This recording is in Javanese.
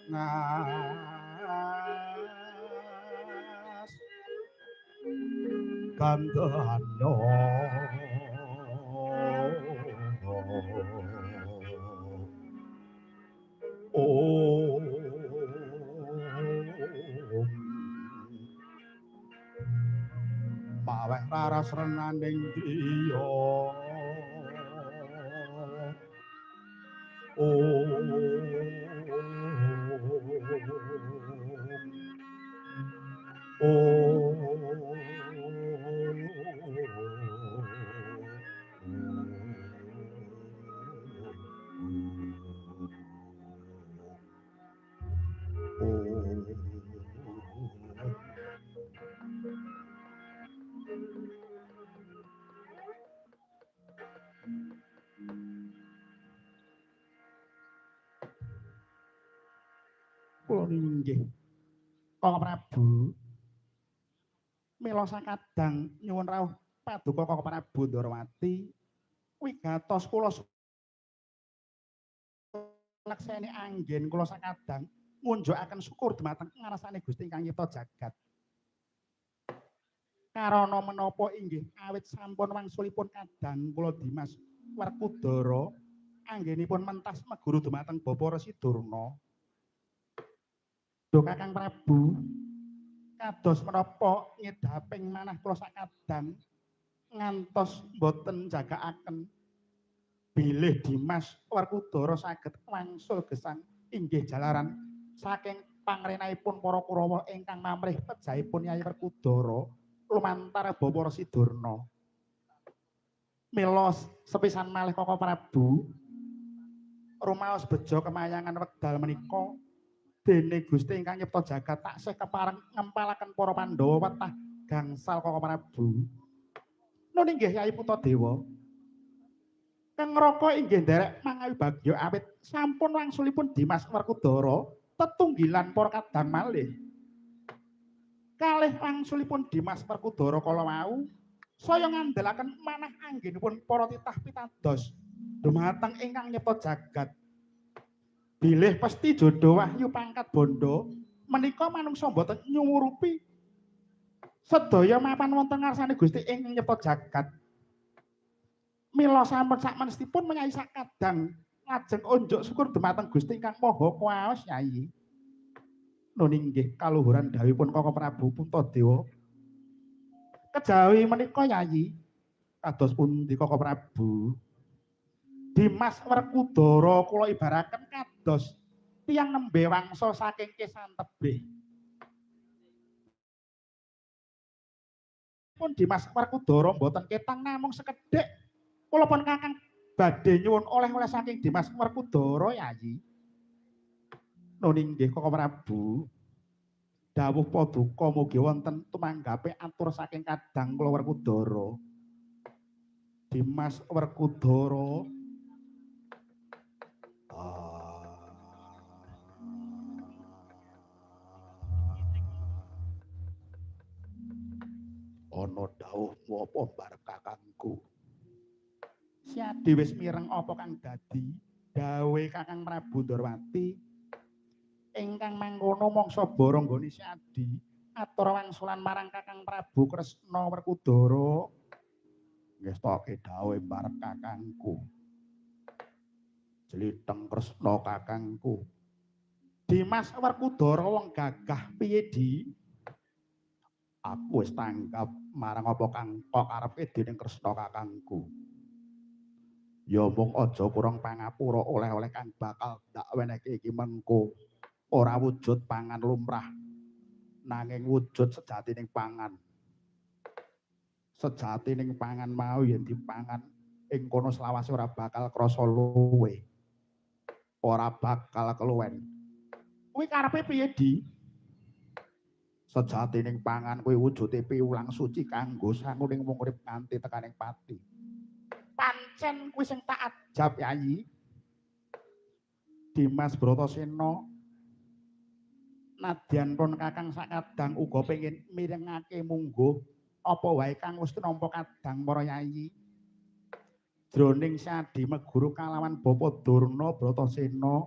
Ngas gandhana om maweh raras renaning driya om om kula inggih Kaka Prabu mila sakadang nyuwun rawuh paduka Kaka Prabu Ndorowati wigatos kula lakseni anggen kula sakadang ngunjukaken syukur dumateng ngarasane Gusti ingkang nyipta jagat. Karana menapa inggih awit sampun wangsulipun kadang kula Dimas Werkudara anggenipun mentas meguru dumateng Bapak Resi Durna. Duh Kakang Prabu, kados menapa nyedhaping manah kula sakadang ngantos boten jagaaken bilih Dimas Werkudara saged wangsul gesang inggih jalaran saking pangrenaipun para Kurawa ingkang mamrih pejahipun Yayi Werkudara lumantar Bapak Resi Durna. Mila sepisan malih Kaka Prabu rumaos bejo kemayangan wekdal menika dene Gusti ingkang nyipta jagat taksih kepareng ngempalaken para Pandhawa wetah gangsal Kaka Prabu. Nun inggih Yayi Puntadewa. Kengraka inggih nderek mangawi bagya awit sampun wangsulipun Dimas Werkudara tetunggilan para kadang malih. Kalih wangsulipun Dimas Werkudara kala wau saya ngandelaken manah anggenipun para titah pitados dumateng ingkang nyipta jagat. Bilih pesti jodoh wahyu pangkat bondo menika manungsa mboten nyumurupi sedaya mapan wonten ngarsane Gusti ingkang nyipta jagat. Mila sampun sakmenestipun menyai sakadang lajeng unjuk syukur dumateng Gusti ingkang Maha Kuwaos Yayi. Nun inggih kaluhuran dawuhipun Kaka Prabu Puntadewa. Kejawi menika Yayi kados pundi Kaka Prabu? Dimas Werkudara kula ibaraken kados tiyang nembe wangsa saking kesan tebih. Pun Dimas Werkudara mboten ketang namung sekedhik kula pun kakang badhe nyuwun oleh-oleh saking Dimas Werkudara Yayi. Nun inggih Kaka Prabu. Dawuh paduka mugi wonten tumanggape atur saking kadang kula Werkudara. Dimas Werkudara ana dawuhmu apa mbar kakangku? Siadi wis mireng apa kang dadi dawuhe Kakang Prabu Ndorowati ingkang mangkono mangsa baranggone Siadi atur wangsulan marang Kakang Prabu Kresna Werkudara. Ngestoke dawuhe mbar kakangku. Jlitheng Kresna kakangku. Dimas Werkudara wong gagah piye di? Aku wis tanggap marang apa kang kok karepke dening Kresna kakangku. Ya mung aja kurang pangapura oleh-oleh kang bakal ndak wenehke iki mengko ora wujud pangan lumrah nanging wujud sejatining pangan. Sejatining pangan mau yen dipangan ing kono selawase ora bakal krasa luwe. Ora bakal keluwen. Kuwi karepe piye di? Sejatining pangan kuwi wujude piwulang suci kanggo sanguning wong urip nganti tekaning pati. Pancen kuwi sing tak ajab Yayi. Dimas Bratasena nadyan pun kakang sakadang uga pengin mirengake mungguh apa wae kang wis tinampa kadang para yayi. Jroning sadi meguru kalawan Bapa Durna Bratasena